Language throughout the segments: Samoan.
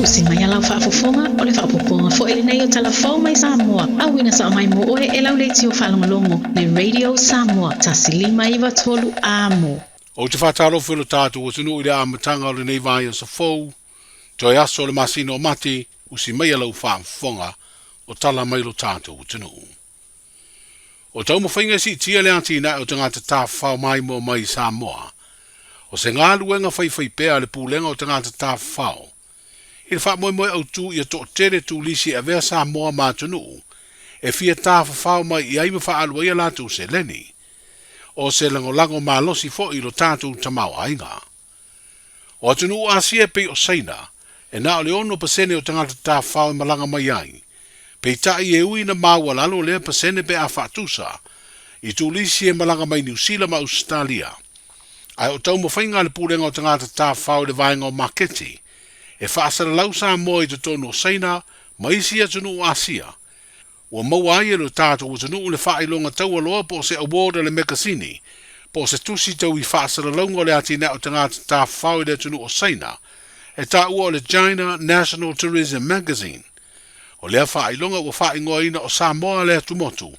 Usi mai a lau faafofoga, o le faaopoopoga foi lenei o Tala Fou mai Samoa, auina sao mai mo oe e lau leitio faalogologo, le Radio Samoa 1593 Amo. Ou te faatalofa i lo tatou atunuu i le amataga o lenei vaiaso fou, toe aso o le masina o Mati, usi maia lau faafofoga o tala mai lo tatou atunuu. O taumafaiga e siitia le atinae o tagata tafafao maimoa mai i Samoa, o se galuega faifaipea a le Pulega o Tagata Tafafao i le faamoemoe autu ia toatele turisi e avea Samoa ma atunuu e fia tafafao mai i ai ma faaalu ai a latou seleni. O se lagolago malosi foi i lo tatou tamaoaiga. O atunuu Asia e pei o Saina, e na o le 6% o tagata tafafao e malaga mai ai. Peitai e ui ina maualalo lea pasene pe a faatusa i turisi e malaga mai Niu Sila ma Ausetalia. Ae o taumafaiga a le Pulega o Tagata Tafafao i le vaega o maketi e faasalalau Samoa i totonu o Saina ma isi atunuu Asia, Ua maua ai e lo tatou atunuu le faailoga taualoa po o se award a le mekasini, po o se tusi tau i faasalalauga o le atinae o tagata tafafao i le atunuu o Saina, e taua o le China National Tourism Magazine. O lea faailoga ua faaigoaina o Samoa le atumotu,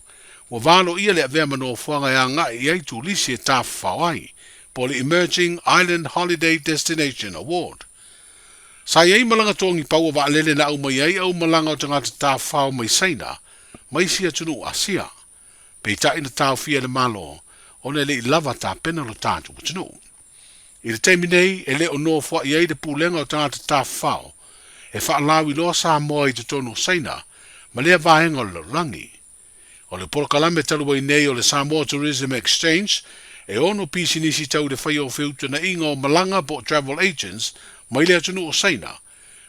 ua valoia le avea ma nofoaga e agai i ai turisi e tafafao ai, po o le Emerging Island Holiday Destination Award. Sa i ai malaga togi paua vaalele na aumai ai aumalaga o tagata tafafao mai Saina ma isi atunuu Asia. Peitai na taofia e le Malo ona e le i lava tapena lo tatou atunuu. I le taimi nei e le o nofoa'i ai le Pulega o Tagata Tafafao e faalauiloa Samoa i totonu o Saina ma lea vaega o le lalolagi. O le polokalame talu ai nei o le Samoa Tourism Exchange, e ono pisinisi tau i le faia o feutana'iga o malaga po o travel agents mai le atunuu o Saina,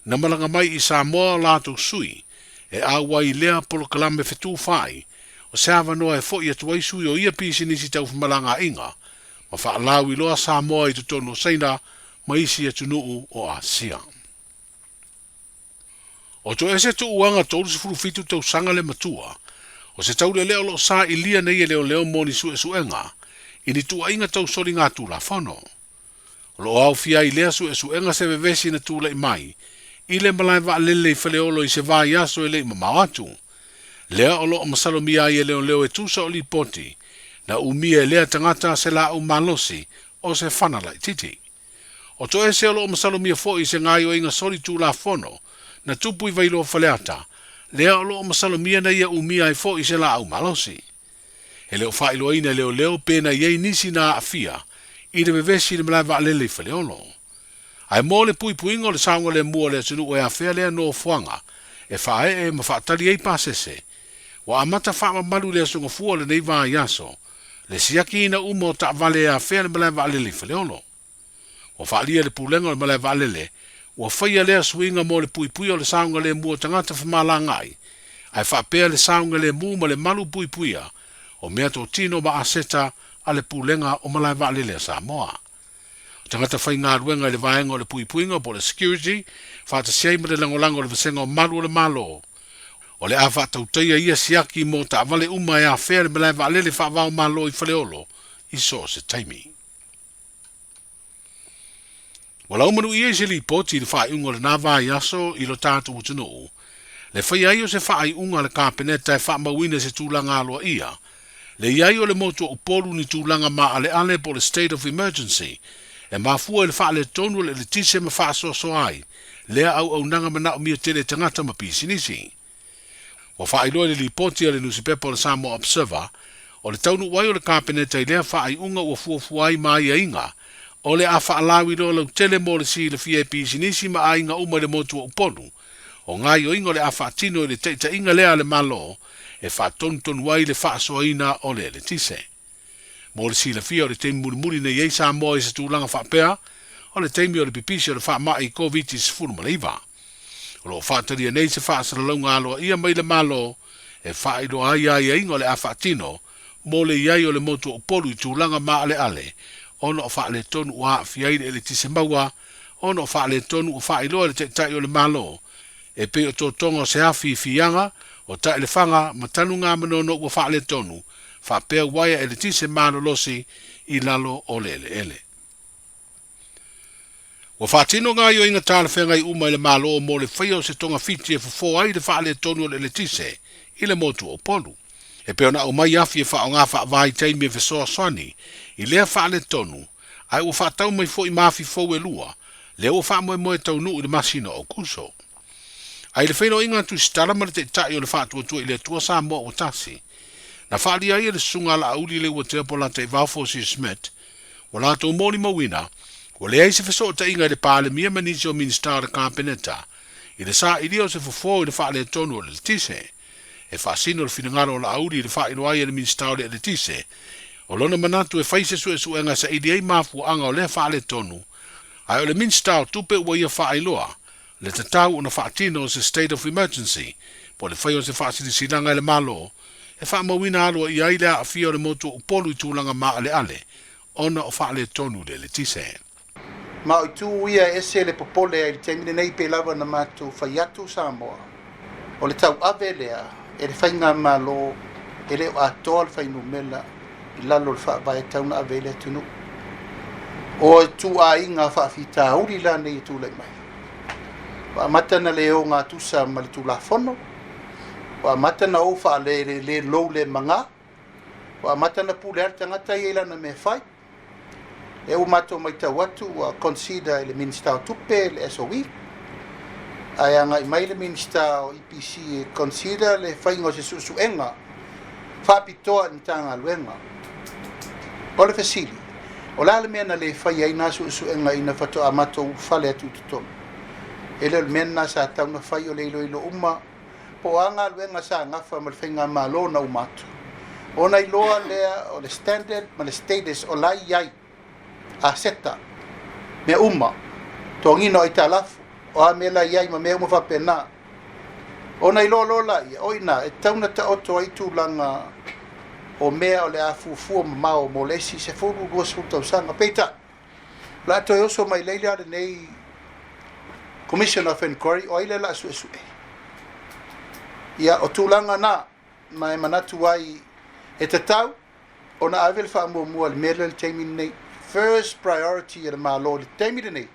na malaga mai i Samoa o latou sui, e auai i lea polokalame fetufaai, o se avanoa e fo'i atu ai sui o ia pisinisi tau femalagaa'iga, ma faalauiloa Samoa i totonu o Saina ma isi atunuu o Asia. O Toese Tuuaga 37 tausaga le matua, o se taulelea o lo o sailia nei e leoleo mo ni suesuega i ni tuuaiga tau soligatulafono. O lo o aofia ai lea suesuega se vevesi na tulai mai i le malae vaalele i Faleolo i se vaiaso e le i mamao atu. Lea o lo o masalomia ai e leoleo e tusa o lipoti na umia e lea tagata se laau malosi o se fana laititi. O Toese o lo o masalomia foi i se gaoioiga solitulafono na tupu i Vailoa Faleata, lea o lo o masalomia na ia umia ai foi se laau malosi. E le o faailoaina e leoleo pe na i ai nisi na aafia i le vevesi i le malae vaalele i Faleolo. Ae mo le puipuiga o le saogalemu o le atunuu e afea lea nofoaga e faaee ma faatali ai pasese, ua amata faamamalu i le Aso Gafua o lenei vaiaso le siakiina uma o taavale e afea le malae vaalele i Faleolo. Ua faaalia e le Pulega o le Malae Vaalele, ua faia lea suiga mo le puipuia o le saogalemu o tagata femalagaai, ae faapea le saogalemu ma le malu puipuia o meatotino ma aseta a le Pulega o Malae Vaalele a Samoa. O tagata faigaluega i le vaega o le puipuiga po o le security, faatasi ai ma le lagolago o le Vasega o Malu o le Malo, o le a faatautaia ia siaki mo taavale uma e afea le malae vaalele faava-o-Malo i Faleolo i so o se taimi. Ua laumanuia i se lipoti i le faaiuga o lena vaiaso i lo tatou atunuu, le faia ai o se faaiuga a le Kapeneta e faamauina i se tulaga aloaia le i ai o le motu o Upolu ni tulaga maaleale po o le state of emergency e mafua i le faaletonu o le eletise ma faasoasoa ai lea auaunaga manaomia tele e tagata ma pisinisi. Ua faailoa i le lipoti a le nusipepa o le Samoa Observer, o le taunuu ai o le Kapeneta i lea faaiuga ua fuafua ai ma aiaiga o le a faalauiloa lautele mo le silafia e pisinisi ma aiga uma i le motu o Upolu, o gaoioiga o le a faatino i le taitaiga lea a le Malo e faatonutonu ai le faasoaina o le eletise. Mo le silafia o le taimi mulimuli na i ai Samoa i se tulaga faapea, o le taimi o le pipisi o le faamai Koviti-19. O lo o faatalia nei se faasalalauga aloaia mai le Malo e faailoa ai aiaiga o le a faatino mo le i ai o le motu o Upolu i tulaga maaleale ona o faaletonu ua aafia ai le eletise maua ona o faaletonu ua faailoa e le Taitai o le Malo e pei o totoga o se afi i Fiaga, o Taelefaga ma Tanugamanono ua faaletonu faapea uaea eletise malolosi i lalo o le eleele. Ua faatino gaoioiga talafeagai uma e le Malo mo le faia o se togafiti e fofo ai le faaletonu o le eletise i le motu o Upolu. E pei ona aumai afi e faaaoga faavaitaimi e fesoasoani i lea faaletonu, ae ua faatau mai foi ma afi fou e lua, lea ua faamoemoe e taunuu i le masina o Aokuso. Ae i le feiloaiga a Tusitala ma le Taitai o le Faatuatua i le Atua Samoa ua Tasi, na faaalia ai e le Susuga a Laauli Leuatea Polataivao Fosi Smith, ua latou molimauina, ua leai se fesootaiga i le Palemia ma nisi o Minisita o le Kapeneta i le sailia o se fofo i le faaletonu o le eletise. E faasino le finagalo o Laauli i le faailoa ai e le Minisita o le Eletise o lona manatu e fai se suesuega e saili ai mafuaaga o lea faaletonu, ae o le Minisita o Tupe ua ia faailoa le tatau ona faatino o se state of emergency po o le faia o se faasilasilaga e le Malo e faamauina aloaia ai le aafia o le motu o Upolu i tulaga maaleale ona o faaletonu i le eletise. Ma o itu ia e ese le popole ai i le taimi lenei pei lava na matou fai atu Samoa, o le tauave lea e le faigamalo e le o atoa le fuainumera i lalo o le faavae e tatau ona ave ai le atunuu. O ituaiga faafitauli la nei e tulai mai, ua amata ona le ogatusa ma le Tulafono, ua amata ona ou faale lou le maga, ua amata ona pule lava le tagata ia i lana mea e fai. Lea ua matou matau atu ua consider e le Minisita o Tupe le SOE, ae agai mai le Minisita o EPC e consider le faiga o se suesuega faapitoa i le Matagaluega. O le fesili, o le a le mea na le faia ai na suesuega ina faatoa matou ulufale atu i totonu? E le o le mea lena sa tatau ona fai o le iloilo uma po o a galuega sa gafa ma le faigamalo na uma atu, ona iloa lea o le standard ma le status o la e i ai aseta, mea uma, totogiina o aitalafu, o a mea la e i ai ma mea uma faapena. Ona iloa loa laia, o i ina e tatau ona taoto ai tulaga o mea o le a fuafua mamao mo le isi 10, 20 tausaga. Peitai, o le a toe oso mai nei la lenei Commission of Inquiry, o ai lea o le a suesue? Ia, o tulaga na, ma e manatu ai e tatau ona ave le faamuamua i le mea lea i le taimi lenei. First priority a le Malo i le taimi lenei,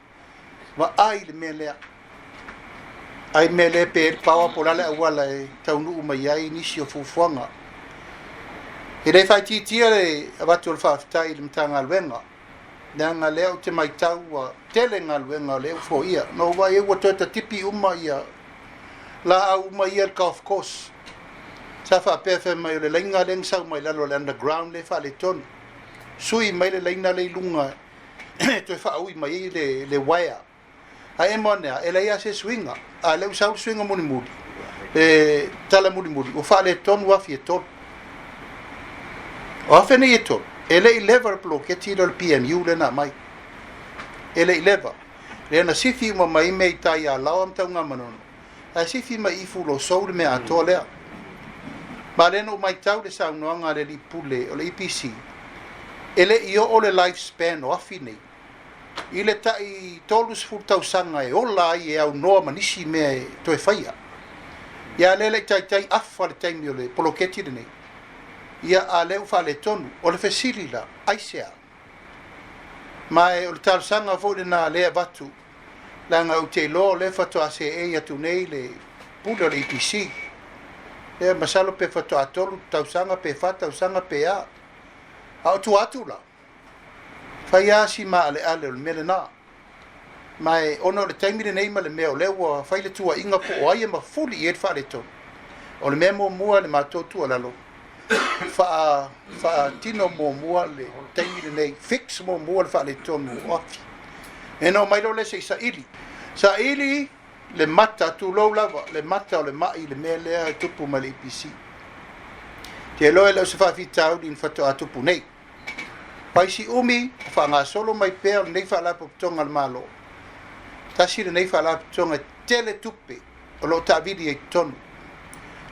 vaai i le mea lea. Ai mea lea pe le power po o le a le auala e taunuu mai ai nisi o fuafuaga. E le faaitiitia le avatu o le faafetai i le Matagaluega, leaga lea ou te matau ua tele galuega o lea ua foia. Na ou vaai ai ua toe tatipi uma ia laau uma ia i le golf course. Sa faapea fai mai o le laina lea na sau mai lalo o le underground lea e faaletonu. Sui mai le laina lea i luga e toe faaui mai ai le wire. Ae emo ane a, e leai lava se suiga. A o lea ua sau le suiga mulimuli, le tala mulimuli, ua faaletonu afi e tolu. O afi nei e tolu, e le i leva le poloketi lea o le PMU lea na aumai. E le i leva. Lea na sifi uma mai mea i tai ia Laoa ma Tanugamanono, ae sifi mai i Fulosou le mea atoa lea. Ma lea na ou matau le saunoaga a le alii pule o le EPC, e le i oo le life span o afi nei i le tai 30 tausaga e ola ai e aunoa ma nisi mea e toe faia. Ia a lea e le i taitai afa le taimi o le poloketi lenei, ia a lea ua faaletonu. O le fesili la, aisea? Ma e o le talosaga foi lena lea e avatu, leaga ou te iloa o lea faatoa seei atu nei le pule o le EPC. Ia masalo pe faatoa 3 tausaga pe 4 tausaga pe a. A o tua atu la, Fai lava si maaleale o le mea lena. Ma e ona o le taimi lenei ma le mea o lea ua fai le tuuaiga po o ai e mafuli i ai le faaletonu, o le mea muamua le matou tuualalo, faa, faatino muamua le taimi lenei, fix muamua le faaletonu o afi. Ena omai loa lea se i saili. Saili le mata, tulou lava, le mata o le mai i le mea lea e tupu mai le EPC. Te iloa e le o se faafitauli na faatoa tupu nei. Paisi umi o faagasolo mai pea o lenei Faalapotopotoga a le Malo. Tasi lenei Faalapotopotoga e tele tupe o lo o taavili ai i totonu.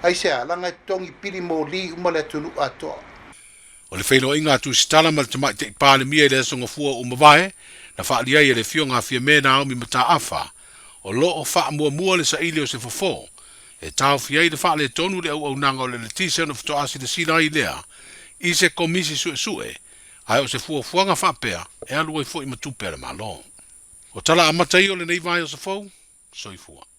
Aisea? Leaga e totogi pili moli uma le atunuu atoa. O le feiloaiga a Tusitala ma le Tamaitai Palemia i le Aso Gafua ua mavae, na faaalia ai e le Afioga a Fiame Naomi Mataafa, o lo o faamuamua le saili o se fofo e taofi ai le faaletonu le auaunaga o le eletise ona faatoa silasila ai lea i se komisi suesue, ae o se fuafuaga faapea e alu ai foi ma tupe a le Malo. O tala amata ia o lenei vaiaso fou, soifua.